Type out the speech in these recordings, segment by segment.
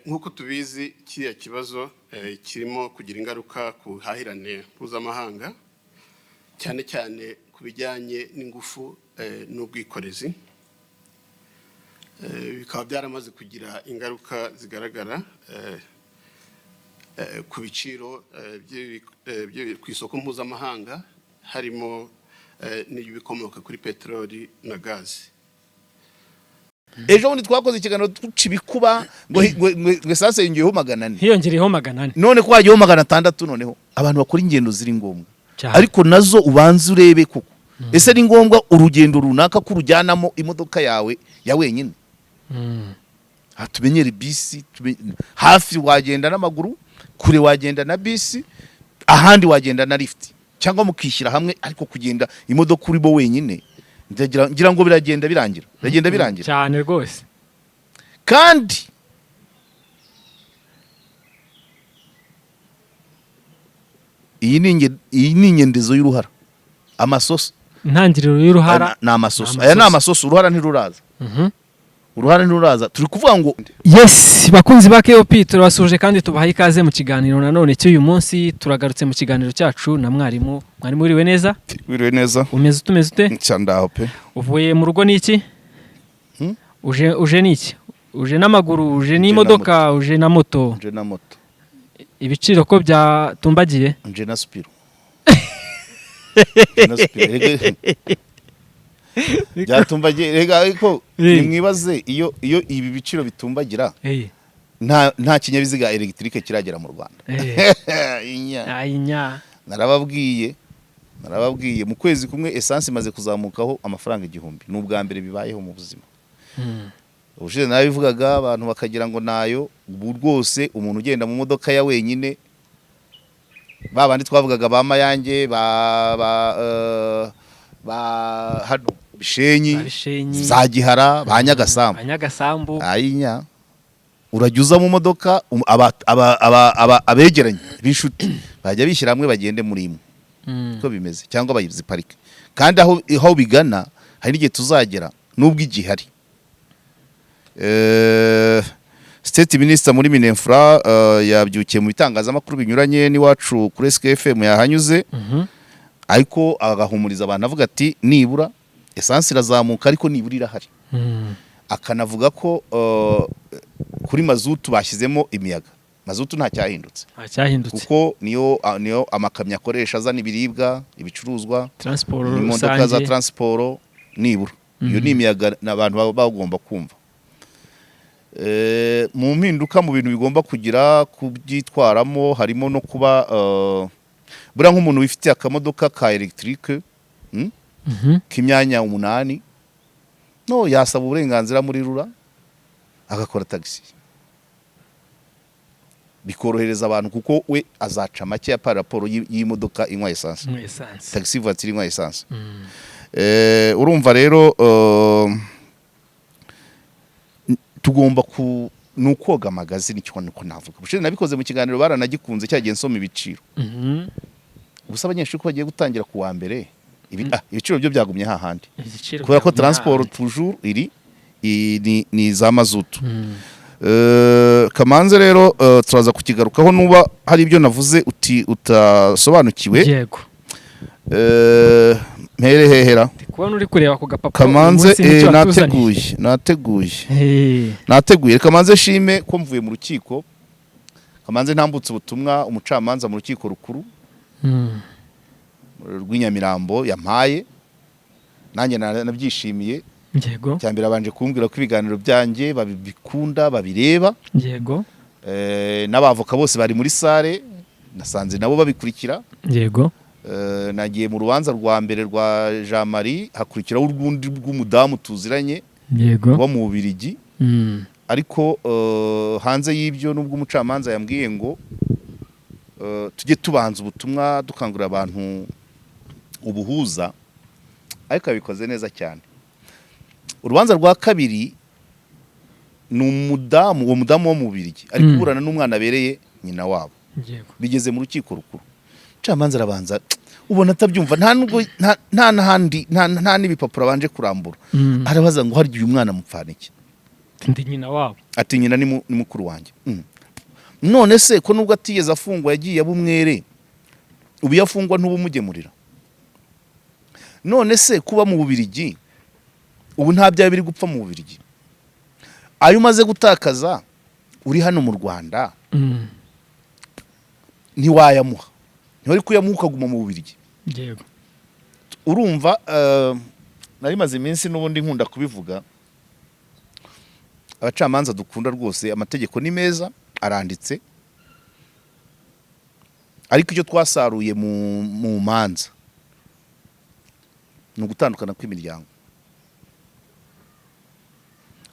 Nk'uko tubizi, kiriya kibazo kirimo kugira ingaruka ku buhahirane mpuzamahanga, cyane cyane ku bijyanye n'ingufu n'ubwikorezi. Bikaba byaramaze kugira ingaruka zigaragara ku biciro ku isoko mpuzamahanga, harimo n'ibikomoka kuri peteroli na gazi. Ejo bundi twakoze ikiganiro duca ibikuba ngo essence yongeyeho 400. Hiyongereyeho 400. None ko hagiyeho 600, noneho abantu bakora ingendo ziri ngombwa, Cyane. ariko nazo ubanze urebe koko ese ni ngombwa urugendo runaka ko urujyanamo imodoka yawe ya wenyine? Aha tumenyere bisi, hafi wagenda n'amaguru, kure wagenda na bisi, ahandi wagenda na lift cyangwa mukishyira hamwe, ariko kugenda imodoka urimo wenyine, ngira ngo biragenda birangira, biragenda birangira. Cyane rwose. Kandi iyi ni inyendezo y'uruhara, amasoso. Intangiriro y'uruhara. Aya ni amasoso. Ni Aya ni amasoso. amasoso, uruhara ntiruraza. Uruhara ntiruraza, turi kuvuga ngo Yes, bakunzi ba KOP, turabasuhuje kandi tubahaye ikaze mu kiganiro nanone cy'uyu munsi. Turagarutse mu kiganiro cyacu na mwarimu. Mwarimu, wiriwe neza? Wiriwe neza. Umeze ute, umeze ute? Nshya, ndaho pe. Uvuye mu rugo n'iki? Hmm? Uje n'iki? Uje n'amaguru, uje n'imodoka, uje na moto? Nje na moto. Ibiciro ko byatumbagiye? Nje na Spiro, nje na Spiro. Byatumbagiye rega, ariko nimwibaze iyo ibi biciro bitumbagira, nta kinyabiziga électrique kiragera mu Rwanda. Inya. Ayinya. Narababwiye, mu kwezi kumwe essence imaze kuzamukaho amafaranga 1000. Ni ubwa mbere bibayeho mu buzima. Ubushize narabivugaga, abantu bakagira ngo nayo. Ubu rwose umuntu ugenda mu modoka ya wenyine, ba bandi twavugaga ba Mayange, ba hano Bishenyi, Ba Bishenyi. za Gihara, ba Nyagasambu, Ba Nyagasambu. Ayinya, urajya uza mu modoka, abegeranye b'inshuti bajya bishyira hamwe bagende muri imwe, uko bimeze, cyangwa baziparike. Kandi aho bigana, hari n'igihe tuzagera nubwo igihari. State Minister muri Mininfra yabyukiye mu bitangazamakuru binyuranye, n'iwacu kuri SKFM yahanyuze, ariko agahumuriza abantu avuga ati nibura essence irazamuka, ariko nibura irahari. Akanavuga ko kuri mazutu bashyizemo imiyaga, mazutu nta cyahindutse. Nta cyahindutse. Kuko niyo amakamyo akoresha azana ibiribwa, ibicuruzwa, transport n'imodoka za rusange. transport. Nibura iyo ni imiyaga abantu baba bagomba kumva. Mu mpinduka mu bintu bigomba kugira kubyitwaramo, harimo no kuba buriya nk'umuntu wifitiye akamodoka ka électrique k'imyanya 8, no yasaba uburenganzira muri RURA agakora tagisi, bikorohereza abantu, kuko we azaca make ya par rapport y'imodoka inywa essence. Mu essence. Taxi voiture inywa essence. Urumva rero, tugomba ku ni ukoga amagazi, nicyo niko navuga. Ubushize nabikoze mu kiganiro, baranagikunze, cyagiye nsoma ibiciro. Gusa abanyeshuri ko bagiye gutangira ku wa mbere, ibiciro byo byagumye hahandi, Igiciro kubera ko byagumye transport hahandi. toujours iri ni za mazutu. Kamanze rero, turaza kukigarukaho nuba hari ibyo navuze uti utasobanukiwe. Yego. Mpere hehera? Ndi kubona uri kureba ku gapapuro uyu Kamanze munsi nicyo watuzaniye. Nateguye, nateguye. Reka manze shime ko mvuye mu rukiko. Kamanze ntambutse ubutumwa umucamanza mu rukiko rukuru rw'i Nyamirambo yampaye, nanjye nabyishimiye. Cya mbere, abanje kumbwira ko ibiganiro byanjye babikunda, babireba. N'abavoka bose bari muri salle, nasanze nabo babikurikira. Nagiye mu rubanza rwa mbere rwa Jean Marie, hakurikiraho urwundi rw'umudamu tuziranye wo mu Bubiligi. Ariko hanze y'ibyo, nubwo umucamanza yambwiye ngo tujye tubanza ubutumwa dukangurira abantu ubuhuza, ariko yabikoze neza cyane. Urubanza rwa kabiri ni umudamu, uwo mudamu wo mu Bubiligi ari kuburana n'umwana abereye nyina wabo. Bigeze mu rukiko rukuru, umucamanza arabanza ubona atabyumva, nta nubwo nta n'ahandi, nta n'ibipapuro abanje kurambura. Arabaza ngo harya uyu mwana mupfana iki? Ndi nyina wabo. Ati nyina ni mukuru wanjye. None se ko nubwo atigeze afungwa yagiye aba umwere, ubu iyo afungwa ntubumugemurira? None se kuba mu Bubirigi ubu nta byawe biri gupfa mu Bubirigi? Ayo umaze gutakaza uri hano mu Rwanda ntiwayamuha, ntiwari kuyamuha ukaguma mu Bubirigi? Yego. Urumva, nari maze iminsi n'ubundi nkunda kubivuga, abacamanza dukunda rwose, amategeko ni meza aranditse, ariko icyo twasaruye mu manza ni ugutandukana kw'imiryango.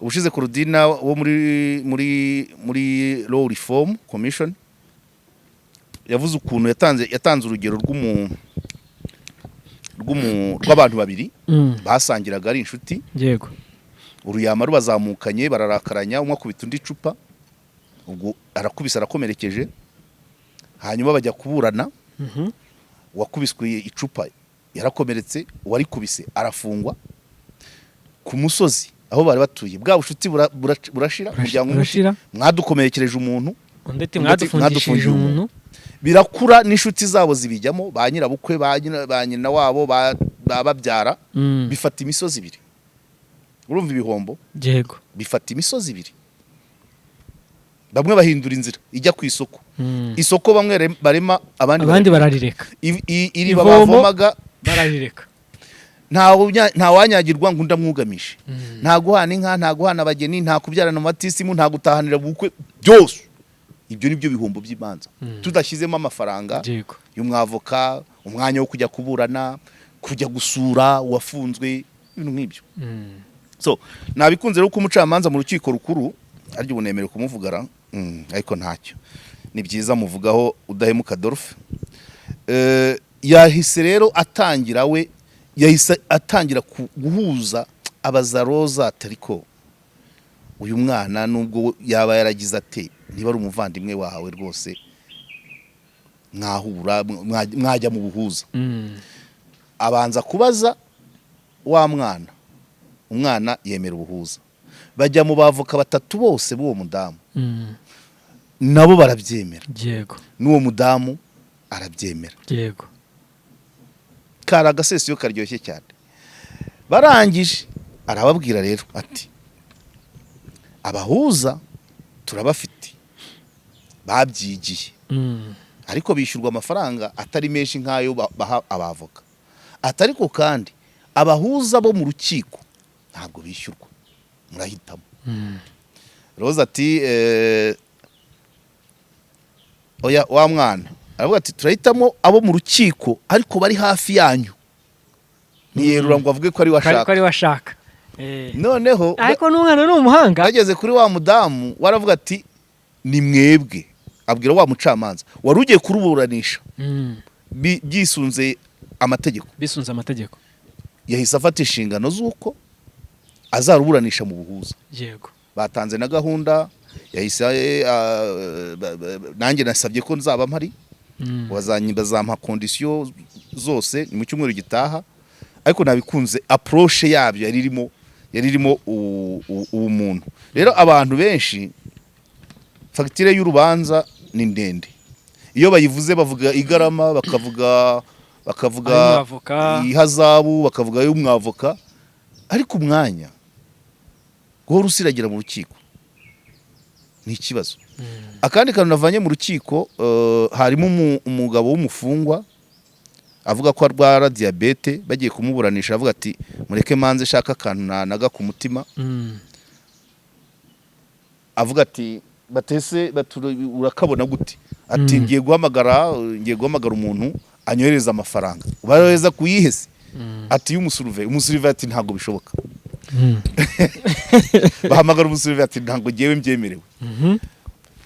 Ubushize Korodina wo muri Law Reform Commission yavuze ukuntu yatanze urugero rw'abantu babiri basangiraga ari inshuti. Uruyama rubazamukanye bararakaranya, umwe akubita undi icupa, ubwo arakubise arakomerekeje, hanyuma bajya kuburana. Uwakubiswe icupa yarakomeretse, uwarikubise arafungwa. Ku musozi aho bari batuye bwa bushuti burashira, umuryango umwe uti, Urashira. "Mwadukomerekereje umuntu." Undi ati Undi ati, "Mwadufungishije "Mwadufungiye umuntu." Birakura n'inshuti zabo zibijyamo, ba nyirabukwe, ba nyina wabo, ba babyara. Bifata imisozi ibiri. Urumva ibihombo? Yego. Bifata imisozi ibiri. Bamwe bahindura inzira ijya ku isoko. Isoko bamwe barema, abandi abandi barema. Bararireka. Iriba Ivomo. bavomaga bararireka. Nta wanyagirwa ngo ndamwugamishe, nta guhana inka, nta guhana abageni, nta kubyarana mu batisimu, nta gutahanira ubukwe, byose ibyo ni byo bihombo by'imanza, tudashyizemo amafaranga y'umwavoka, umwanya wo kujya kuburana, kujya gusura uwafunzwe, ibintu nk'ibyo. So nabikunze rero ko umucamanza mu rukiko rukuru aryo ubu nemerewe kumuvugara, ariko ntacyo, ni byiza muvugaho Udahemuka Adolphe. Yahise rero atangira, we yahise atangira guhuza, abaza Roza ati: "Ariko uyu mwana nubwo yaba yaragize ate, niba ari umuvandimwe wawe rwose mwahura, mwajya mu buhuza?" Abanza kubaza wa mwana, umwana yemera ubuhuza. Bajya mu bavoka batatu bose b'uwo mudamu, nabo barabyemera, n'uwo mudamu arabyemera. Kari agasesiyo karyoshye cyane. Barangije arababwira rero ati: "Abahuza turabafite babyigiye, ariko bishyurwa amafaranga atari menshi nk'ayo baha abavoka." Ati: "Ariko kandi abahuza bo mu rukiko ntabwo bishyurwa, murahitamo." Roza ati "Oya." Wa mwana aravuga ati: "Turahitamo abo mu rukiko ariko bari hafi yanyu." Ntiyerura ngo avuge ko ari we ko ari ashaka. Ko ari we ashaka. Noneho Ariko n'umwana ni umuhanga. Bageze kuri wa mudamu, waravuga ati: "Ni mwebwe." Abwira wa mucamanza wari ugiye kuruburanisha byisunze amategeko. Bisunze amategeko. Yahise afata inshingano z'uko azaruburanisha mu buhuza. Batanze na gahunda, yahise nanjye nasabye ko nzaba mpari. Bazampa conditions zose, ni mu cyumweru gitaha. Ariko nabikunze, approche yabyo yari irimo ubumuntu. Rero abantu benshi, fagitire y'urubanza ni ndende. Iyo bayivuze bavuga igarama, bakavuga Ay'umwavoka. ihazabu, bakavuga ay'umwavoka, ariko umwanya guhora usiragira mu rukiko ni ikibazo. Akandi kantu navanye mu rukiko, harimo umugabo w'umufungwa avuga ko arwara diyabete. Bagiye kumuburanisha avuga ati: "Mureke manze shaka akantu nanaga ku mutima." Avuga ati: "Batese urakabona gute?" Ati: "Ngiye guhamagara umuntu anyohereza amafaranga." "Barohereza kuyihese?" Ati: "Y'umusuruve." Umusuruve ati: "Ntabwo bishoboka." Bahamagara umusuruve, ati: "Ntabwo ngewe mbyemerewe."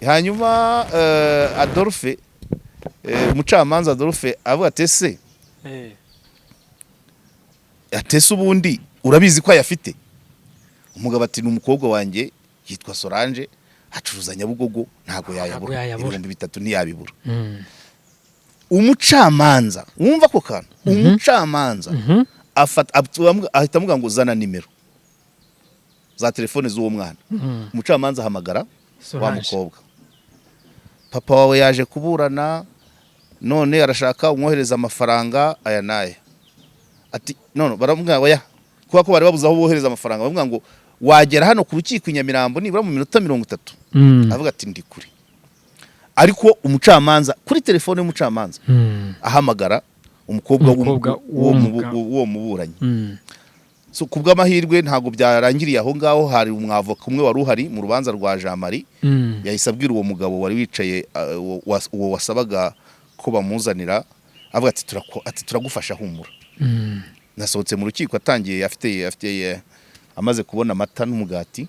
Hanyuma Adolphe, umucamanza Adolphe avuga ati: "Ese atese ubundi urabizi ko ayafite?" Umugabo ati: "Ni umukobwa wanjye, yitwa Solange, acuruza Nyabugogo, ntabwo yayabura." Yayabura. 3000 ntiyabibura. Umucamanza, wumva ako kantu, umucamanza afata ahita amuga ngo: "Zana nimero." za telefone z'uwo mwana. Umucamanza ahamagara wa Solange. mukobwa: "Papa wawe yaje kuburana, none arashaka umwohereza amafaranga aya n'aya." Ati none baramubwira: "Oya." Kubera ko bari babuze aho bohereza amafaranga, baramubwira ngo: "Wagera hano ku rukiko i Nyamirambo nibura mu minota 30?" Avuga ati: "Ndi kure." Ariko umucamanza, kuri telefone y'umucamanza, ahamagara umukobwa Umukobwa w'uwo w'umugabo. w'uwo muburanyi. So, ku bw'amahirwe ntabwo byarangiriye aho ngaho. Hari umwavoka umwe wari uhari mu rubanza rwa Jean Marie, yahise abwira uwo mugabo wari wicaye, uwo wasabaga ko bamuzanira, avuga ati: Ati turagufasha, humura." Nasohotse mu rukiko atangiye afite amaze kubona amata n'umugati.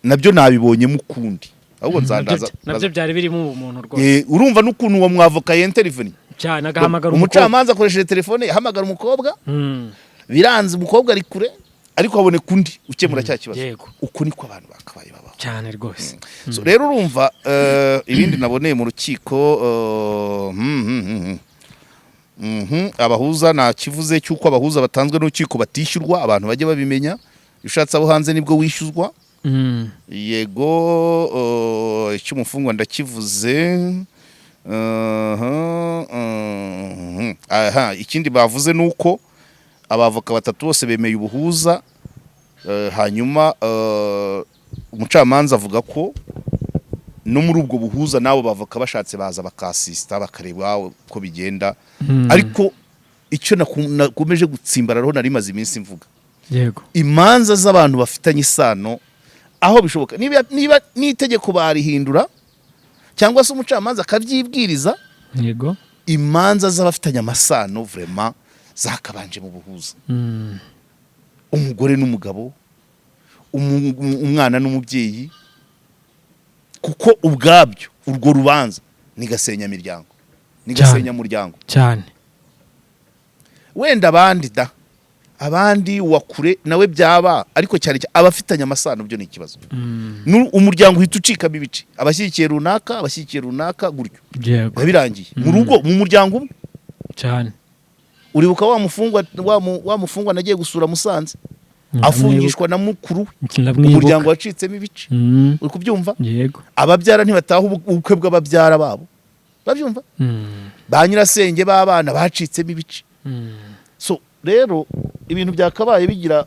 Nabyo nabibonyemo ukundi, ahubwo nzandaza. Nabyo byari birimo ubumuntu rwose. Urumva n'ukuntu uwo mwavoka yenteriveni Cyane, agahamagara umukobwa. Umucamanza akoresheje telefone ahamagara umukobwa, biranze, umukobwa ari kure, ariko haboneka undi ukemura cya kibazo. Uko niko abantu bakabaye babaho. Cyane rwose. So, rero urumva, ibindi naboneye mu rukiko, abahuza nta kivuze cy'uko abahuza batanzwe n'urukiko batishyurwa. Abantu bajye babimenya, iyo ushatse abo hanze nibwo wishyuzwa. Yego, icy'umufungwa ndakivuze. Aha, ikindi bavuze ni uko abavoka batatu bose bemeye ubuhuza, hanyuma umucamanza avuga ko no muri ubwo buhuza n'abo bavoka bashatse baza bakasisita, bakareba uko bigenda. Ariko icyo nakomeje gutsimbararaho, nari maze iminsi mvuga, imanza z'abantu bafitanye isano, aho bishoboka, niba n'itegeko barihindura cyangwa se umucamanza akabyibwiriza, imanza z'abafitanye amasano vraiment zakabanje mu buhuza. Umugore n'umugabo, umwana n'umubyeyi, kuko ubwabyo urwo rubanza ni gasenyamiryango, ni gasenyamuryango. Wenda abandi da, abandi wa kure nawe byaba, ariko cyane cyane abafitanye amasano byo ni ikibazo. Umuryango uhita ucikamo ibice, abashyigikiye runaka, abashyigikiye runaka, gutyo biba birangiye mu rugo, mu muryango umwe. Uribuka wa mufungwa nagiye gusura Musanze, afungishwa na mukuru we? Ndamwibuka. Umuryango wacitsemo ibice. Uri kubyumva? Yego. Ababyara ntibataha ubukwe bw'ababyara babo, babyumva? Ba nyirasenge b'abana bacitsemo ibice. So rero ibintu byakabaye bigira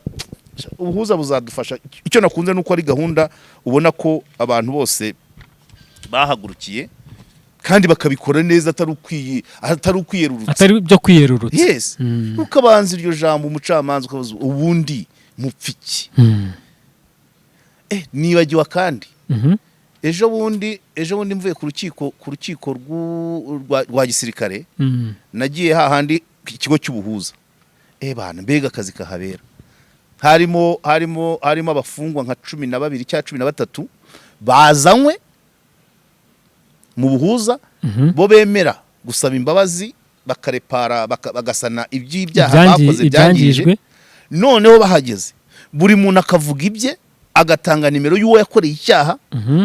ubuhuza buzadufasha. Icyo nakunze nuko ari gahunda ubona ko abantu bose bahagurukiye kandi bakabikora neza, atari ukwiyerurutsa. Atari ibyo kwiyerurutsa. Yes. Ukabanza iryo jambo, umucamanza ukabaza: "Ubundi mupfa iki?" Nibagiwe kandi, ejo bundi mvuye ku rukiko rwa gisirikare, nagiye hahandi ikigo cy'ubuhuza. Bana, mbega akazi kahabera! Harimo abafungwa nka 12 cyangwa 13 bazanywe mu buhuza, bo bemera gusaba imbabazi, bakarepara, bagasana iby'ibyaha bakoze byangije. Ibyangijwe. Noneho bahageze, buri muntu akavuga ibye, agatanga nimero y'uwo yakoreye icyaha.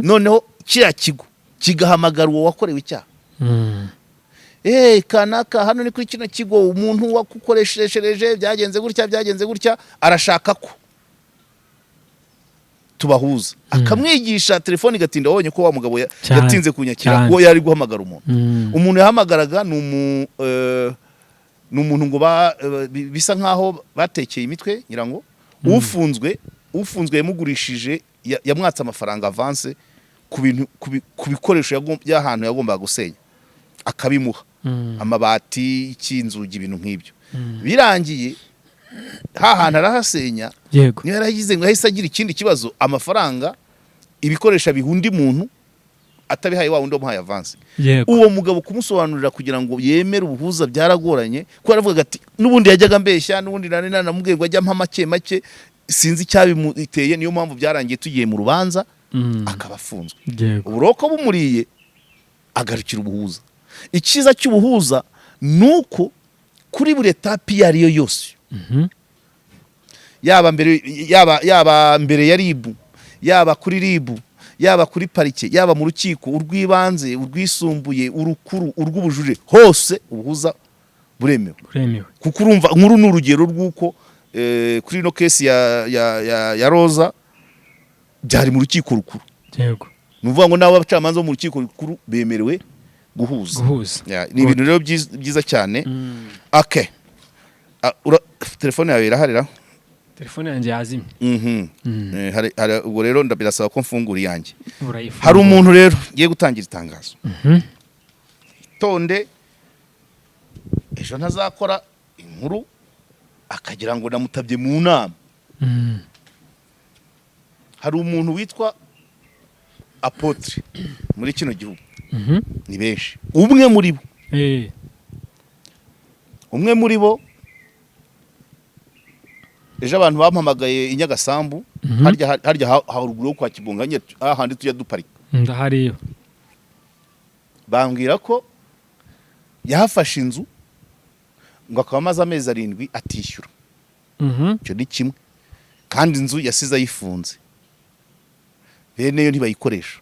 Noneho kiriya kigo kigahamagara uwo wakorewe icyaha: "Kanaka, hano ni kuri kino kigo, umuntu wakukoreshereje byagenze gutya, byagenze gutya, arashaka ko tubahuza." Akamwigisha, telefone igatinda. Wabonye ko wa mugabo yatinze kunyakira, uwo yari guhamagara umuntu. Umuntu yahamagaraga ni umuntu ngo bisa nkaho batekeye imitwe, ngira ngo ufunzwe yamugurishije, yamwatse amafaranga avance ku bintu, ku bikoresho by'ahantu yagombaga gusenya, akabimuha, amabati, icy'inzugi, ibintu nk'ibyo. Birangiye ha hantu arahasenya. Niba yaragize ngo yahise agira ikindi kibazo, amafaranga, ibikoresho abiha undi muntu, atabihaye wa wundi wamuhaye avance. Uwo mugabo kumusobanurira kugira ngo yemere ubuhuza byaragoranye, kuko yaravugaga ati: "N'ubundi yajyaga ambeshya, n'ubundi nari nanamubwiye ngo ajye ampa make make, sinzi icyabimuteye." Niyo mpamvu byarangiye tugiye mu rubanza, akaba afunzwe. Uburoko bumuriye, agarukira ubuhuza. Icyiza cy'ubuhuza ni uko kuri buri étape iyo ari yo yose, yaba mbere ya RIB, yaba kuri RIB, yaba kuri parike, yaba mu rukiko urw'ibanze, urwisumbuye, urukuru, urw'ubujurire, hose ubuhuza buremewe. Buremewe. Kuko urumva, nkuru ni urugero rw'uko kuri ino case ya Roza. Byari mu rukiko rukuru. Yego. Ni ukuvuga ngo n'abo bacamanza bo mu rukiko rukuru bemerewe guhuza. Guhuza. Yeah, ni ibintu rero byiza cyane. Okay. Ah, telefone yawe iraharira? Telefone yanjye yazimye. Ubwo rero birasaba ko mfungura iyanjye. Urayifungura. Hari umuntu rero ngiye gutangira itangazo. Tonde, ejo ntazakora inkuru akagira ngo namutabye mu nama. Hari umuntu witwa apôtre muri kino gihugu. Ni benshi, umwe muri bo, umwe muri bo, ejo abantu bampamagaye i Nyagasambu, harya haruguru yo kwa Kibonga nyine, hahandi tujya duparika. Ndahareba. Bambwira ko yahafashe inzu, ngo akaba amaze amezi 7 atishyura. Icyo ni kimwe. Kandi inzu yasize ayifunze, bene yo ntibayikoresha.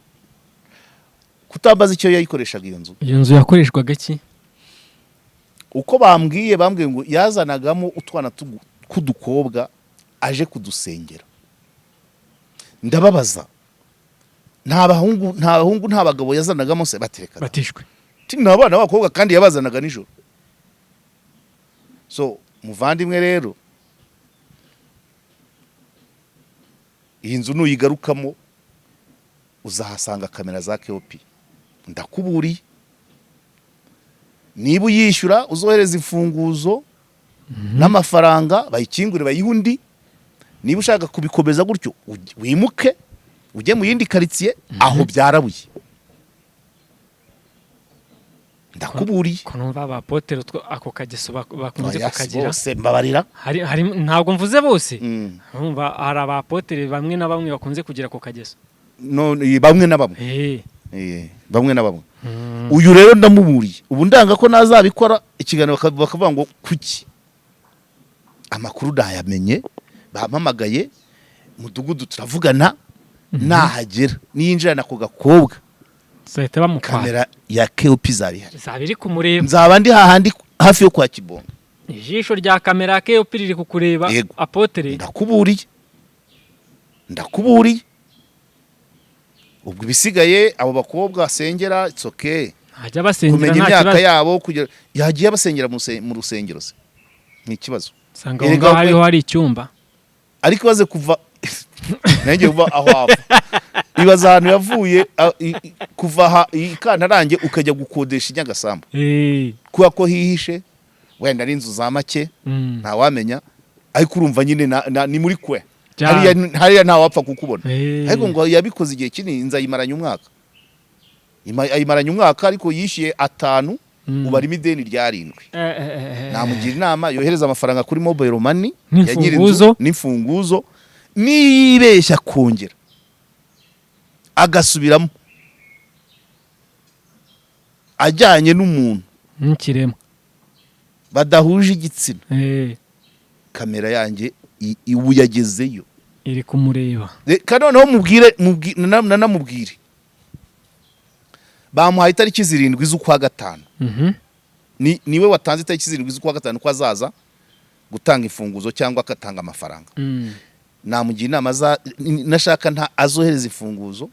Kutambaza icyo yayikoreshaga iyo nzu. Iyo nzu yakoreshwaga iki? Uko bambwiye ngo yazanagamo utwana tw'udukobwa aje kudusengera. Ndababaza, nta bahungu, nta bahungu, nta bagabo yazanagamo se? Batereka. Batishwe. Ni abana b'abakobwa, kandi yabazanaga nijoro. So muvandimwe rero, iyi nzu nuyigarukamo uzahasanga kamera za KOP. Ndakuburiye, niba uyishyura uzohereza imfunguzo n'amafaranga, bayikingure bayihe undi. Niba ushaka kubikomeza gutyo, wimuke ujye mu yindi karitsiye aho byarabuye. Ndakuburiye. Ko numva abapotere ako kageso bakunze Oya, si kukagira. bose, mbabarira. Hari, ntabwo mvuze bose. Urumva hari abapotere bamwe na bamwe bakunze kugira ako kageso. No, bamwe na bamwe. Bamwe na bamwe. Uyu rero ndamuburiye, ubu ndanga ko nazabikora ikiganiro bakavuga ngo kuki amakuru ndayamenye. Bampamagaye mudugudu turavugana, nahagera niyinjirana ako gakobwa, Zahita bamukwara. kamera ya KOP izaba ihari. Zaba iri kumureba. Nzaba ndi hahandi hafi yo kwa Kibonga. Ijisho rya kamera ya KOP riri kukureba. Yego. Apotere. Ndakuburiye, ndakuburiye. Ubwo ibisigaye, abo bakobwa asengera, it's okay. Ntajya basengera. Kumenya Nta imyaka kibazo. yabo, kugira yagiye abasengera mu rusengero se ni ikibazo? Usanga aho Erega ngaho hariho hari icyumba. Ariko ibaze kuva nanjye kuva aho ava, ibaze ahantu yavuye, kuva aha i Kantarange ukajya gukodesha i Nyagasambu, kubera ko hihishe, wenda ari inzu za make, ntawamenya. Ariko urumva nyine ni muri kwe. Hariya ntawapfa kukubona. Ariko ngo yabikoze igihe kinini, inzu ayimaranye umwaka. Ayimaranye umwaka, ariko yishyuye 5, ubu arimo ideni ry'arindwi. Namugira inama yohereza amafaranga kuri mobile money ya nyiri N'imfunguzo. inzu n'imfunguzo. Nibeshya kongera agasubiramo ajyanye n'umuntu N'ikirema. badahuje igitsina, kamera yanjye ubu yagezeyo. Iri kumureba. Reka noneho mubwire, nanamubwire, bamuhaye itariki 7 z'ukwa gatanu. Niwe watanze itariki 7 z'ukwa gatanu ko azaza gutanga imfunguzo cyangwa agatanga amafaranga. Namugira inama za nashaka nta azohereza imfunguzo,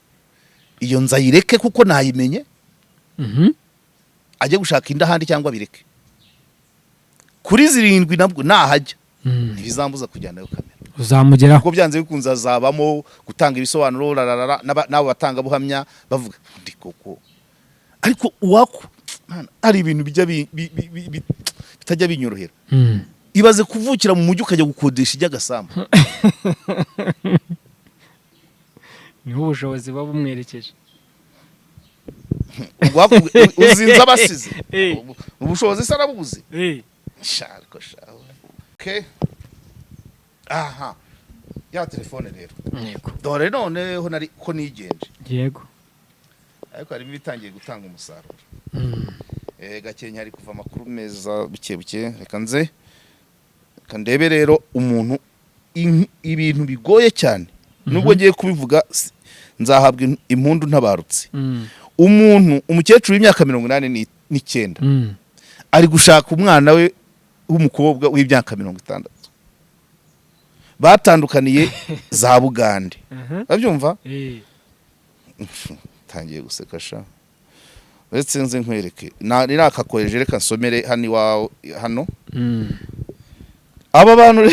iyo nzu ayireke kuko nayimenye, ajye gushaka indi ahandi cyangwa abireke. Kuri 7 nabwo nahajya, ntibizambuza kujyanayo kamera. Uzamugeraho. Kuko byanze bikunze azabamo gutanga ibisobanuro rararara, n'abo batangabuhamya bavuga ndi koko. Ariko uwaku Mana, hari ibintu bijya bitajya binyorohera. Ibaze kuvukira mu mujyi ukajya gukodesha ijya Gasambu. Niho ubushobozi buba bumwerekeje. Uzinze abasize ubushobozi se arabubuze? Shariko shawe. Okay. Aha ya telefone rero. Yego. Dore noneho nari ko nigenje. Yego. Ariko harimo ibitangiye gutanga umusaruro. Gakenke hari kuva amakuru meza buke buke. Reka nze, reka ndebe rero umuntu ibintu bigoye cyane, nubwo ngiye kubivuga nzahabwa impundu ntabarutse. Umuntu umukecuru w'imyaka 89 ari gushaka umwana we w'umukobwa w'imyaka 60. Batandukaniye za Bugande. Urabyumva? Eh. Tangiye guseka sha. Uretse nze nkwereke, ni nakakoheje, reka nsomere hano iwawe hano. Aba bantu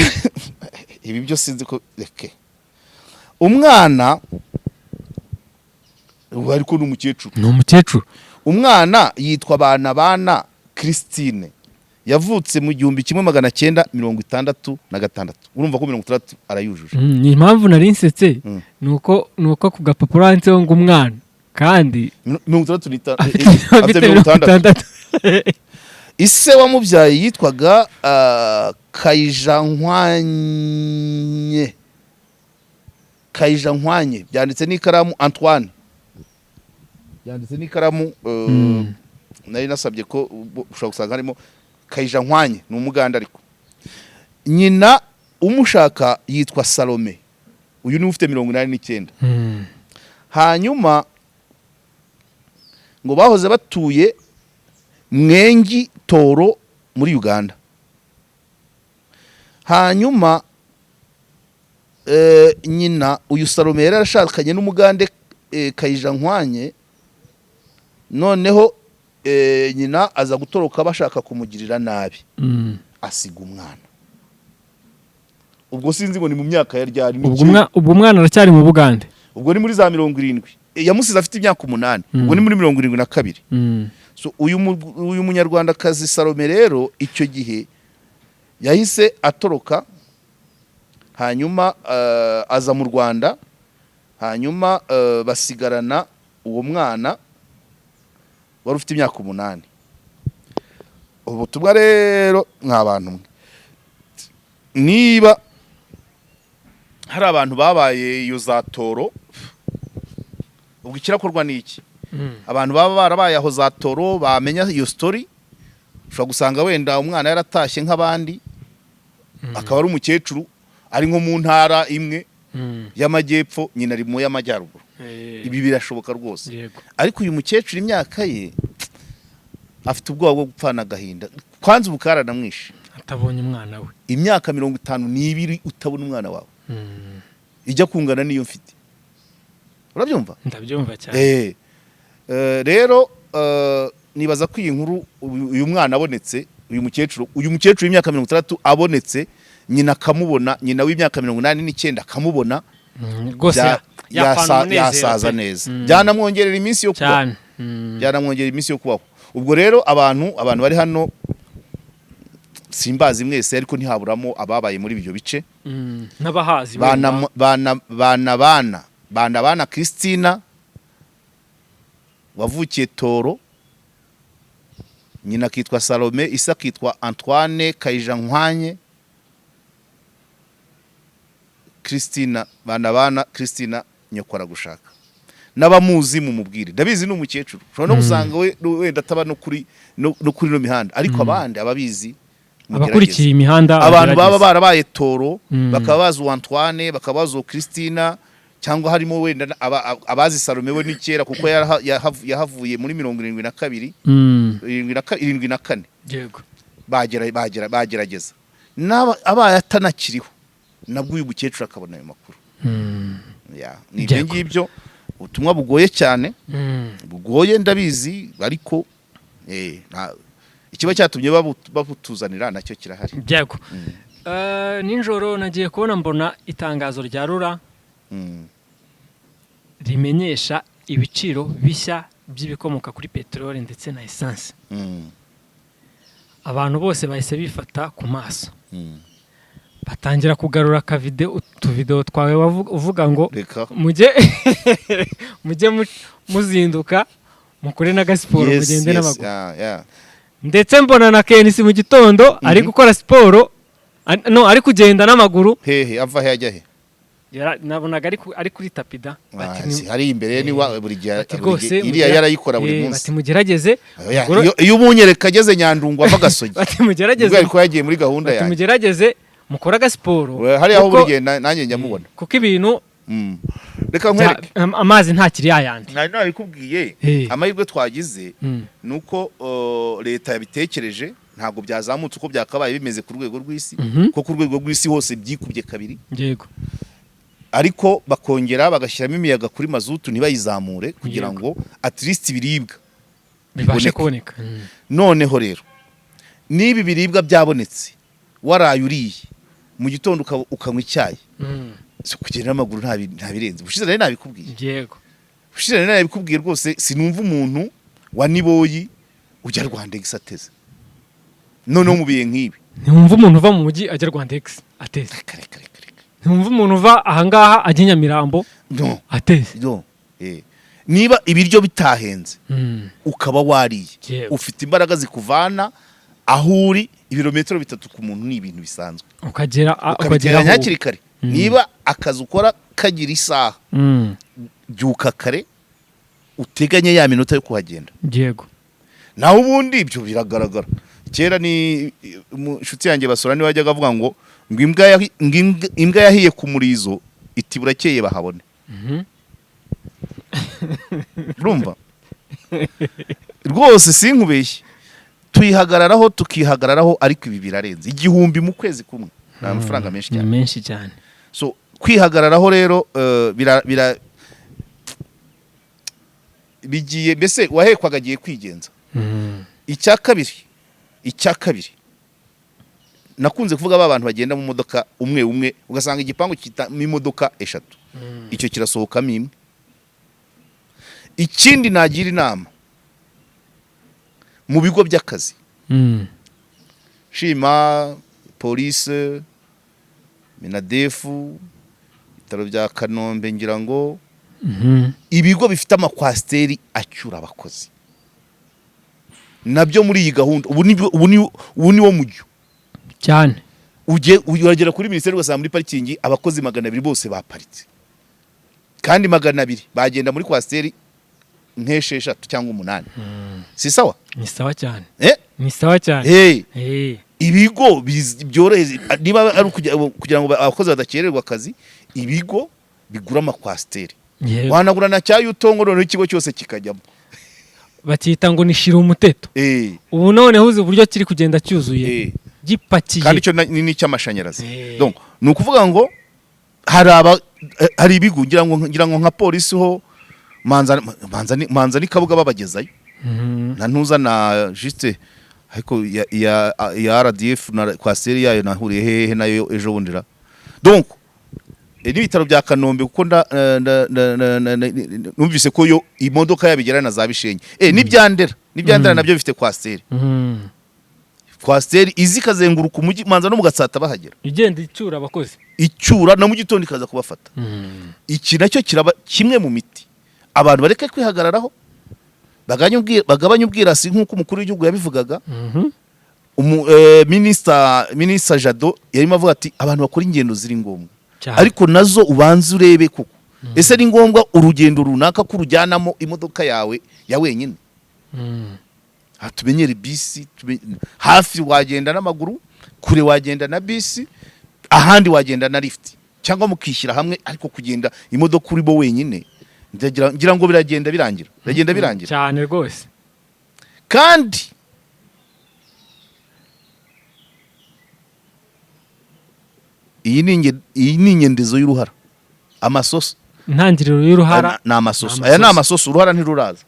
ibi byo sinzi ko reke umwana ubu, ariko ni umukecuru. Ni umukecuru. Umwana yitwa Banabana Christine, yavutse mu 1966. Urumva ko 60 arayujuje. Ni impamvu nari nsetse, nuko ku gapapuro handitseho ngo umwana kandi 65. Afite afite afite 60. 60. Ise wamubyaye yitwaga Kayijankwanye, Kayijankwanye, byanditse n'ikaramu Antoine, byanditse n'ikaramu. Nari nasabye ko ushobora gusanga harimo Kayijankwanye, ni umuganda, ariko nyina umushaka yitwa Salome. Uyu niwe ufite 89. Hanyuma ngo bahoze batuye Mwengi Toro muri Uganda. Hanyuma nyina uyu Salome yari yarashakanye n'umugande Kayijankwanye. Noneho nyina aza gutoroka bashaka kumugirira nabi, asiga umwana. Ubwo sinzi ngo ni mu myaka ya ryari, ni Ubwo umwana aracyari mu Bugande. Ubwo ni muri za 70. Yamusize afite imyaka 8. Ubwo ni muri 72. So uyu munyarwandakazi Salome rero icyo gihe yahise atoroka, hanyuma aza mu Rwanda, hanyuma basigarana uwo mwana wari ufite imyaka 8. Ubutumwa rero, mwa bantu mwe, niba hari abantu babaye iyo za Toro, ubwo ikirakorwa ni iki? Abantu baba barabaye aho za Toro bamenya iyo story, ushobora gusanga wenda umwana yaratashye nk'abandi, akaba ari umukecuru, ari nko mu ntara imwe y'amajyepfo, nyina ari mu y'amajyaruguru. Ibi birashoboka rwose. Ariko uyu mukecuru imyaka ye, afite ubwoba bwo gupfana agahinda, kwanza ubu karanamwishe. Atabonye umwana we. Imyaka 52 utabona umwana wawe, ijya kungana n'iyo mfite, urabyumva? Ndabyumva cyane. Rero nibaza ko iyi nkuru, uyu mwana abonetse, uyu mukecuru w'imyaka 60 abonetse, nyina akamubona, nyina w'imyaka 89 akamubona, Rwose yapfana umunezero yasaza pe. neza. Byanamwongerera iminsi yo kubaho. Cyane. Byanamwongerera iminsi yo kubaho. Ubwo rero abantu bari hano, simbazi mwese, ariko ntihaburamo ababaye muri ibyo bice. N'abahazi bana wenda. Bana Christina wavukiye Toro, nyina akitwa Salome, isa akitwa Antoine Kayijankwanye Christina, bana Christina, nyoko aragushaka. N'abamuzi mumubwire. Ndabizi ni umukecuru, ushobora no gusanga we wenda ataba no kuri no mihanda, ariko abandi ababizi mugerageze. Abakurikiye imihanda Abantu baba bagerageze. barabaye Toro, bakaba bazi uwo Antoine, bakaba bazi uwo Christina, cyangwa harimo wenda abazi Salome we ni kera, kuko yahavuye muri 72, 74. Bagerageza. Abaye atanakiriho nabwo, uyu mukecuru akabona ayo makuru. Ya, ni ibyo ngibyo. Ubutumwa bugoye cyane, bugoye ndabizi, ariko ikiba cyatumye babutuzanira nacyo kirahari. Yego. Nijoro nagiye kubona mbona itangazo rya RURA rimenyesha ibiciro bishya by'ibikomoka kuri peteroli ndetse na esanse. Abantu bose bahise bifata ku maso, batangira kugarura akavideo, utuvideo twawe uvuga ngo Reka. mujye muzinduka mukore n'agasiporo, mugende n'amaguru. Ndetse mbona na KNC mu gitondo ari gukora siporo, no ari kugenda n'amaguru. Hehe? Ava he ajya he? Nabonaga ari kuri tapida. Bati Ah, hari imbere ni wa buri gihe. Bati Buri rwose gihe iriya yarayikora buri munsi. Bati mugerageze Oya, iyo umunyereka ageze Nyandungu ava Gasogi, bati mugerageze ubwo ariko yagiye muri gahunda bati yanjye. mugerageze mukore agasiporo Oya, hariya aho buri gihe nanjye njya mubona. Kuko ibintu Reka nkwereke. amazi ntakiri yayandi. Nari nabikubwiye. Amahirwe twagize ni uko leta yabitekereje. Ntabwo byazamutse uko byakabaye bimeze ku rwego rw'isi, ko ku rwego rw'isi hose byikubye kabiri. Ariko bakongera bagashyiramo imiyaga kuri mazutu, ntibayizamure, kugira ngo at least ibiribwa bibashe biboneke. kuboneka. Noneho rero niba ibiribwa byabonetse, waraye uriye, mu gitondo ukanywa icyayi, si kugenda n'amaguru, nta birenze. Ubushize nari nabikubwiye. Ubushize nari nabikubwiye rwose. Sinumva umuntu wa Niboyi ujya Rwandex ateze, noneho mu bihe nk'ibi. Ntiwumva umuntu uva mu mujyi ajya Rwandex ateze. Reka, reka, reka, reka. Ntiwumva umuntu uva ahangaha ajya i Nyamirambo No. ateze. No. Niba ibiryo bitahenze, ukaba wariye, ufite imbaraga zikuvana aho uri. Ibirometero 3 ku muntu ni ibintu bisanzwe. Ukagera Ukabiteganya aho hakiri kare. Niba akazi ukora kagira isaha, byuka kare, uteganye ya minota yo kuhagenda. Naho ubundi ibyo biragaragara. Kera ni inshuti yanjye Basora niwe wajyaga avuga ngo imbwa yahiye ku murizo iti burakeye bahabone. Urumva rwose sinkubeshye, tuyihagararaho, tukihagararaho, ariko ibi birarenze. 1000 mu kwezi kumwe ni amafaranga menshi Ni cyane. menshi cyane. So kwihagararaho rero, bigiye mbese wahekwaga agiye kwigenza. Icya kabiri nakunze kuvuga, ba bantu bagenda mu modoka umwe umwe, ugasanga igipangu kitamo imodoka eshatu, icyo kirasohokamo imwe. Ikindi nagira inama mu bigo by'akazi, shima polisi, MINADEF, ibitaro bya Kanombe, ngira ngo ibigo bifite amakwasiteri acyura abakozi nabyo muri iyi gahunda ubu ni wo mujyo. Cyane. Ugiye uragera kuri minisiteri, ugasanga muri parikingi abakozi 200 bose baparitse, kandi 200 bagenda muri kwasiteri nk'esheshatu cyangwa umunani. Si sawa? Ni sawa cyane. Eh? Ni sawa cyane. Hey, ibigo byorohereza, niba ari kugira ngo abakozi badakererwa akazi, ibigo bigura amakwasiteri. Wanagura na cya Yutong, noneho ikigo cyose kikajyamo. Bakita ngo ni shira umuteto. Ubu noneho uzi uburyo kiri kugenda cyuzuye, gipakiye. Kandi icyo ni n'icy'amashanyarazi. Donc ni ukuvuga ngo hari ibigo, ngira ngo nka polisi ho manza ni Kabuga babagezayo, na ntuza na juste, ariko ya RDF na kwasiteri yayo nahuriye hehe nayo ejo bundi ra. Donc n'ibitaro bya Kanombe, kuko numvise ko yo imodoka yabigera na za Bishenyi, n'ibyandera nabyo bifite kwasiteri. Kwasiteri izi ikazenguruka umujyi, manza no mu Gatsata bahagera. Igenda icyura abakozi. Icyura, na mu gitondo ikaza kubafata. Iki nacyo kiraba kimwe mu miti, abantu bareke kwihagararaho, bagabanye ubwirasi nk'uko umukuru w'igihugu yabivugaga. Minisita Jado yarimo avuga ati abantu bakora ingendo ziri ngombwa, ariko nazo ubanze urebe koko ese ni ngombwa urugendo runaka ko urujyanamo imodoka yawe ya wenyine. Aha tumenyere bisi, hafi wagenda n'amaguru, kure wagenda na bisi, ahandi wagenda na lift cyangwa mukishyira hamwe. Ariko kugenda imodoka urimo wenyine, ngira ngo biragenda birangira, biragenda birangira. Cyane rwose. Kandi iyi ni inyendezo y'uruhara, amasoso. Intangiriro y'uruhara. Ni amasoso. Ni Aya ni amasoso. amasoso, uruhara ntiruraza.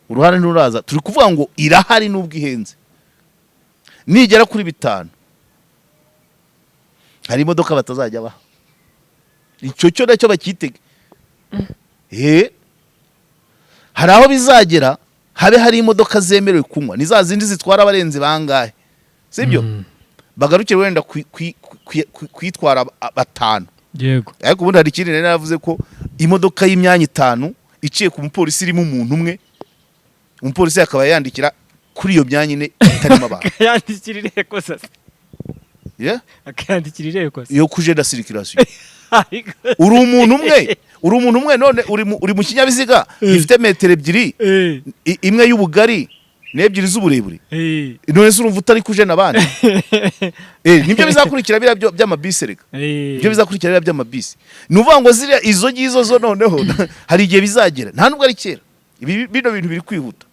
Uruhara ntiruraza. Turi kuvuga ngo irahari nubwo ihenze. Nigera kuri 5, hari imodoka batazajya baha, icyo cyo nacyo bakitege. Hari aho bizagera habe hari imodoka zemerewe kunywa, ni za zindi zitwara abarenze bangahe, sibyo? Bagarukire wenda kwitwara batanu. Ariko ubundi hari ikindi nari naravuze, ko imodoka y'imyanya itanu iciye ku mupolisi irimo umuntu umwe, umupolisi akaba yandikira kuri iyo myanya ine itarimo abantu. Akayandikira ireko sasa. Yeah? Akayandikira ireko se. Iyo kuje na circulation, Ariko uri umuntu umwe, none uri mu kinyabiziga gifite metero 2, imwe y'ubugari n'ebyiri z'uburebure. None se urumva utari kuje n'abandi? Nibyo bizakurikira biriya by'amabisi reka. Ibyo bizakurikira biriya by'amabisi, ni ukuvuga ngo ziriya izo ngizo zo noneho hari igihe bizagera, nta nubwo ari kera. Ibi bino bintu biri kwihuta.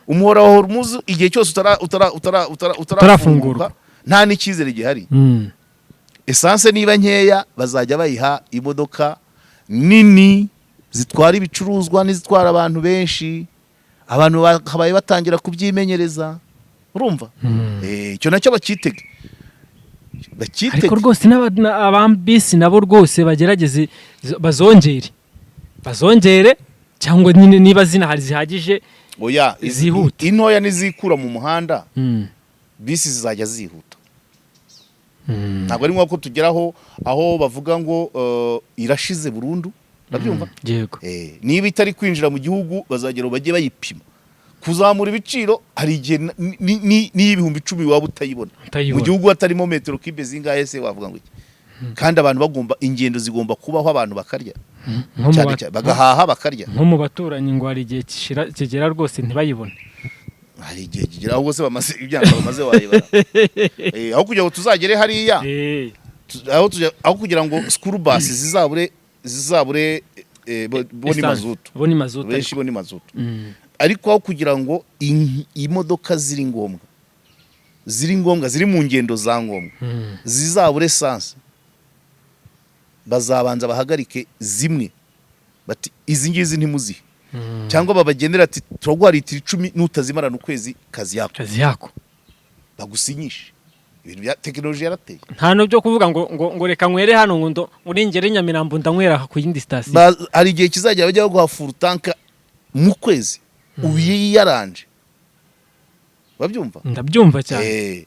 Umuhora wa Hormuz igihe cyose utara utara utara utara Utarafungurwa. Nta n'icyizere gihari. Essence niba nkeya, bazajya bayiha imodoka nini zitwara ibicuruzwa n'izitwara abantu benshi. Abantu bakabaye batangira kubyimenyereza, urumva? Icyo nacyo bakitege, bakitege. Ariko rwose abambisi nabo rwose bagerageze bazongere cyangwa nyine niba zinahari zihagije. Oya, Zihute. Intoya nizikura mu muhanda, bisi zizajya zihuta. Ntabwo ari ngombwa ko tugeraho aho bavuga ngo irashize burundu, urabyumva? Yego. Niba itari kwinjira mu gihugu, bazagera bajye bayipima. Kuzamura ibiciro, hari igihe n'10,000 waba utayibona mu Utayibona. gihugu hatarimo metero kibe zingahe se wavuga ngo iki? Kandi abantu bagomba, ingendo zigomba kubaho, abantu bakarya Nko mu cyane cyane bagahaha, bakarya. Nko mu baturanyi ngo hari igihe kigera rwose ntibayibone. Hari igihe kigera ahubwo se bamaze imyaka bamaze wayibara. Aho kugira ngo tuzagere hariya, aho kugira ngo school bus zizabure bo ni Essence. Mazutu. Bo ni mazutu. Benshi Ariko. bo ni mazutu. Ariko aho kugira ngo imodoka ziri ngombwa ziri mu ngendo za ngombwa zizabure essence, bazabanza bahagarike zimwe, bati izi ngizi ntimuzihe, cyangwa babagenera ati turaguha litiro 10, nutazimarana ukwezi kazi yako. Kazi yako. Bagusinyishe. Ibintu bya tekinoloji yarateye. Nta no byo kuvuga ngo reka nywere hano, ngo ngo ningere Nyamirambo ndanywera ku yindi sitasiyo. Hari igihe kizajya bajya baguha full tank mu kwezi uyiyaranje, babyumva? Ndabyumva cyane.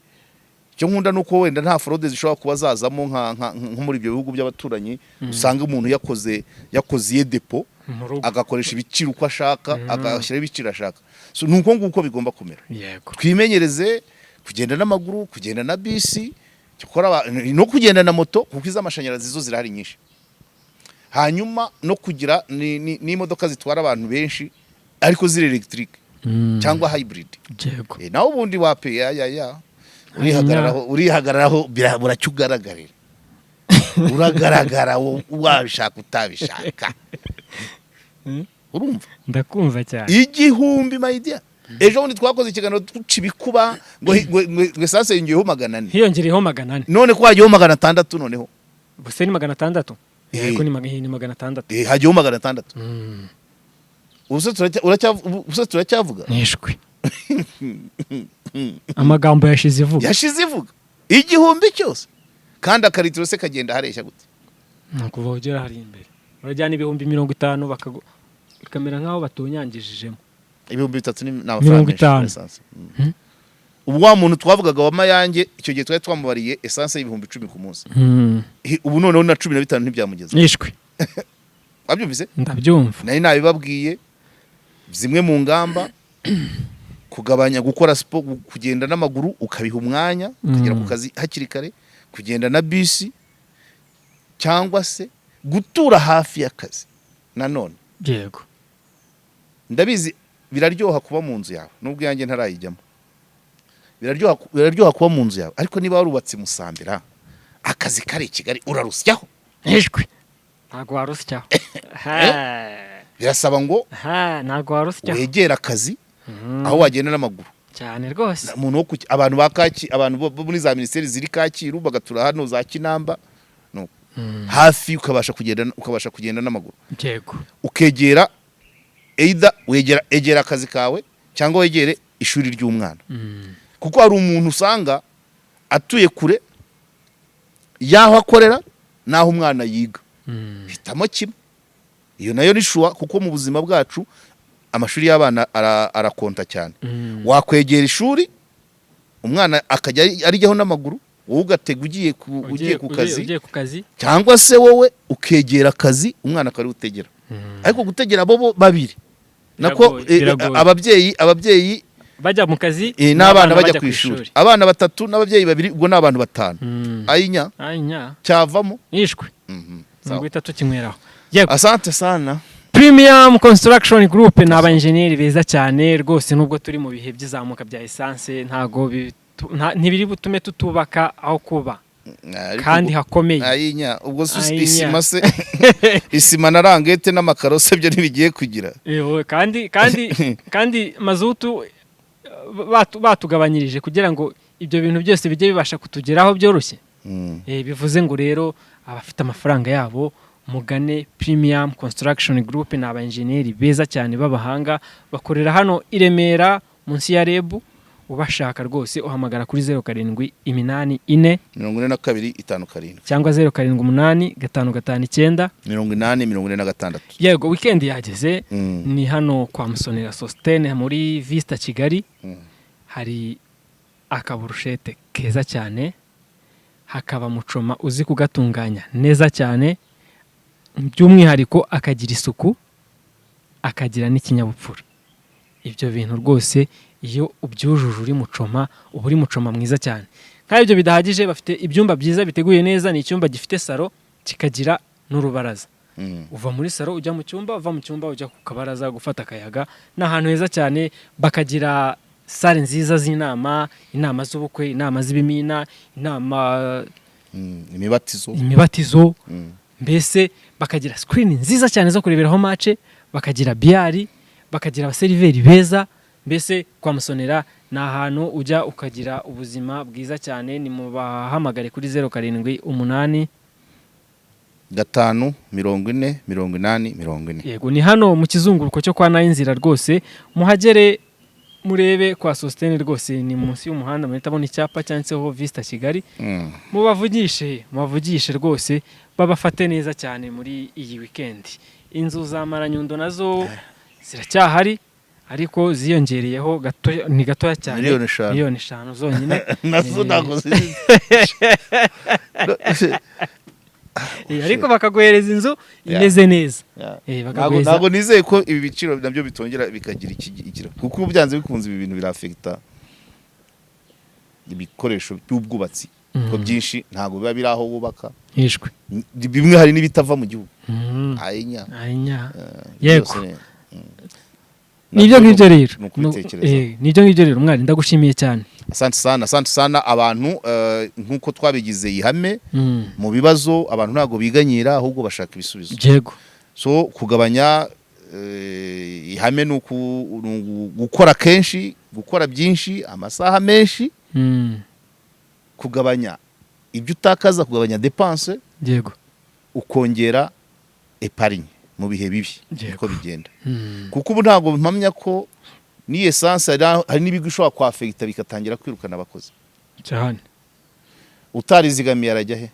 Icyo nkunda ni uko wenda nta fraude zishobora kuba zazamo nko muri ibyo bihugu by'abaturanyi, usanga umuntu yakoze iye dépôt mu rugo, agakoresha ibiciro uko ashaka, agashyiraho ibiciro ashaka. So, ni uko nguko bigomba kumera. Twimenyereze kugenda n'amaguru, kugenda na bisi, cyakora no kugenda na moto, kuko iz'amashanyarazi zo zirahari nyinshi. Hanyuma no kugira n'imodoka zitwara abantu benshi ariko ziri electric cyangwa hybrid. Naho ubundi wape ya ya ya urihagararaho buracyo ugaragarira, uragaragara wabishaka utabishaka, urumva? Ndakumva cyane. 1000, my dear. Ejo bundi twakoze ikiganiro duca ibikuba ngo essence yongeyeho 400. Hiyongereyeho 400. None ko hagiyeho 600 noneho? Gusa ni 600. Eh. Yego, ni 600. Hagiyeho 600. Ubu se turacyavuga? Nishwe amagambo yashize ivuga. Yashize ivuga, 1000 cyose. Kandi akaritiro se kagenda hareshya gute? Ni ukuva ugera hari imbere urajyana 50,000, bikamera nk'aho batonyangijejemo. 3000 ni amafaranga Mirongo menshi itanu. kuri essence. Ubu wa muntu twavugaga wa Mayange, icyo gihe twari twamubariye essence y'10,000 ku munsi. Ubu noneho na 15 ntibyamugeza. Nishwe. Wabyumvise? Ndabyumva. Nari nabibabwiye, zimwe mu ngamba: kugabanya gukora siporo, kugenda n'amaguru ukabiha umwanya, ukagera ku kazi hakiri kare, kugenda na bisi, cyangwa se gutura hafi y'akazi nanone. Ndabizi biraryoha kuba mu nzu yawe, nubwo iyanjye ntarayijyamo. Biraryoha kuba mu nzu yawe, ariko niba warubatse Musambira, akazi kari i Kigali, urarusyaho? Nishwe, ntabwo warusyaho. Birasaba ngo Ha, ntabwo warusyaho. wegere akazi aho wagenda n'amaguru. Cyane rwose. Umuntu wo abantu ba Kaki, abantu bo muri za minisiteri ziri Kacyiru bagatura hano za Kinamba, no hafi ukabasha kugenda n'amaguru. Ukegera either wegera, egera akazi kawe cyangwa wegere ishuri ry'umwana, kuko hari umuntu usanga atuye kure y'aho akorera n'aho umwana yiga. Hitamo kimwe, iyo nayo ni choix, kuko mu buzima bwacu amashuri y'abana arakonta cyane. Wakwegera ishuri, umwana akajya arijyaho n'amaguru, wowe ugatega ugiye ku kazi, ugiye ku kazi, cyangwa se wowe ukegera akazi, umwana akari utegera. Ariko gutegera bo babiri nako Biragoye, biragoye. ababyeyi bajya mu kazi n'abana bajya ku ishuri, abana batatu n'ababyeyi babiri, ubwo ni abantu batanu. Ayinya. Ayinya. Cyavamo. Nishwe. Sawa. 30 kinyweraho, yego. Asante sana. Premium Construction Group ni abayenjeniyeri beza cyane rwose. Nubwo turi mu bihe by'izamuka bya essence, ntago ntibiri butume tutubaka aho kuba. Kandi hakomeye. Ayinya, ubwo isima se, isima na rangete n'amakaro se byo ntibigiye kugira. Kandi kandi kandi mazutu batugabanyirije kugira ngo ibyo bintu byose bijye bibasha kutugeraho byoroshye. Bivuze ngo rero abafite amafaranga yabo mugane Premium Construction Group, ni aba engineer beza cyane b'abahanga, bakorera hano i Remera munsi ya REB. Ubashaka rwose uhamagara kuri 0 7 8 4 42 5 7 cyangwa 0 7 8 5 5 9 80 46. Yego, weekend yageze. Ni hano kwa Musonera Sostene muri Vista Kigali. Hari akaburushete keza cyane, hakaba mucoma uzi kugatunganya neza cyane, by'umwihariko akagira isuku, akagira n'ikinyabupfura. Ibyo bintu rwose iyo ubyujuje uri mucoma, uba uri mucoma mwiza cyane. Kandi ibyo bidahagije, bafite ibyumba byiza biteguye neza. Ni icyumba gifite salo kikagira n'urubaraza. Uva muri salo ujya mu cyumba, uva mu cyumba ujya ku kabaraza gufata akayaga. Ni ahantu heza cyane. Bakagira salle nziza z'inama, inama z'ubukwe, inama z'ibimina, inama Imibatizo. Imibatizo. Mbese bakagira screen nziza cyane zo kureberaho match, bakagira billard, bakagira abaseriveri beza. Mbese kwa Musonera ni ahantu ujya ukagira ubuzima bwiza cyane. Ni mu bahamagare kuri 0 7 8 5 40 80 40. Yego, ni hano mu kizunguruko cyo kwa Nayinzira. Rwose muhagere murebe kwa Sostene, rwose ni munsi y'umuhanda, muhita abona icyapa cyanditseho Vista Kigali. Mubavugishe, mubavugishe rwose, babafate neza cyane muri iyi weekend. Inzu za Maranyundo nazo ziracyahari, ariko ziyongereyeho gato, ni gatoya cyane. Miliyoni 5. Miliyoni 5 zonyine. Nazo ntabwo ziri. Ariko bakaguhereza inzu imeze neza. Bakaguhereza. Ntabwo nizeye ko ibi biciro nabyo bitongera bikagira ikiro, kuko byanze bikunze ibi bintu birafekita ibikoresho by'ubwubatsi, kuko byinshi ntabwo biba biri aho wubaka. Hishwe. Bimwe hari n'ibitava mu gihugu. Ayinya. Ayinya. Yego. Byose Nibyo nabyo ngibyo rero. Ni ukubitekereza. Nibyo ngibyo rero. Mwari, ndagushimiye cyane. Asante sana, asante sana. Abantu nk'uko twabigize ihame, mu bibazo abantu ntabwo biganyira, ahubwo bashaka ibisubizo. So kugabanya, ihame ni gukora kenshi, gukora byinshi, amasaha menshi, kugabanya ibyo utakaza, kugabanya dépenses, ukongera épargne mu bihe bibi. Niko bigenda. Kuko ubu ntabwo mpamya ko ni essence, hari n'ibigo ishobora kwafegita bikatangira kwirukana abakozi. Cyane. Utarizigamiye arajya he?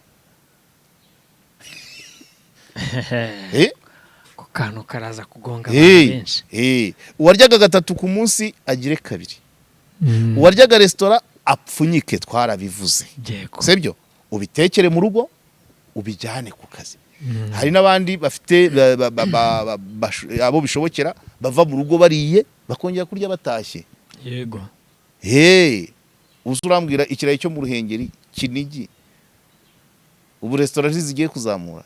Ako kantu karaza kugonga abantu benshi. Uwaryaga gatatu ku munsi agire kabiri. Uwaryaga resitora apfunyike, twarabivuze. Sibyo, ubitekere mu rugo, ubijyane ku kazi. Hari n'abandi bafite abo bishobokera bava mu rugo bariye, bakongera kurya batashye. Hey, uzi urambwira ikirayi cyo mu Ruhengeri, Kinigi, ubu resitora zigiye kuzamura.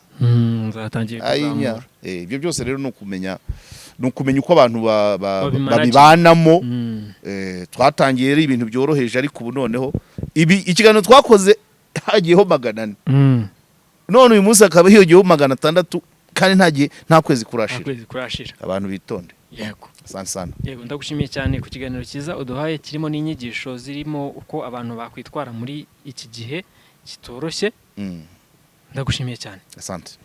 Zatangiye Ayinya. kuzamura. Ibyo byose rero ni ukumenya uko abantu Babimanage. babibanamo. Twatangiye rero ibintu byoroheje, ariko ubu noneho ibi ikiganiro twakoze hagiyeho 400. None uyu munsi hakaba hiyongeyeho 600, kandi nta gihe, nta kwezi Nta kurashira. kwezi kurashira. Abantu bitonde. Asante sana. Yego, ndagushimiye cyane ku kiganiro cyiza uduhaye, kirimo n'inyigisho zirimo uko abantu bakwitwara muri iki gihe kitoroshye. Ndagushimiye cyane. Asante.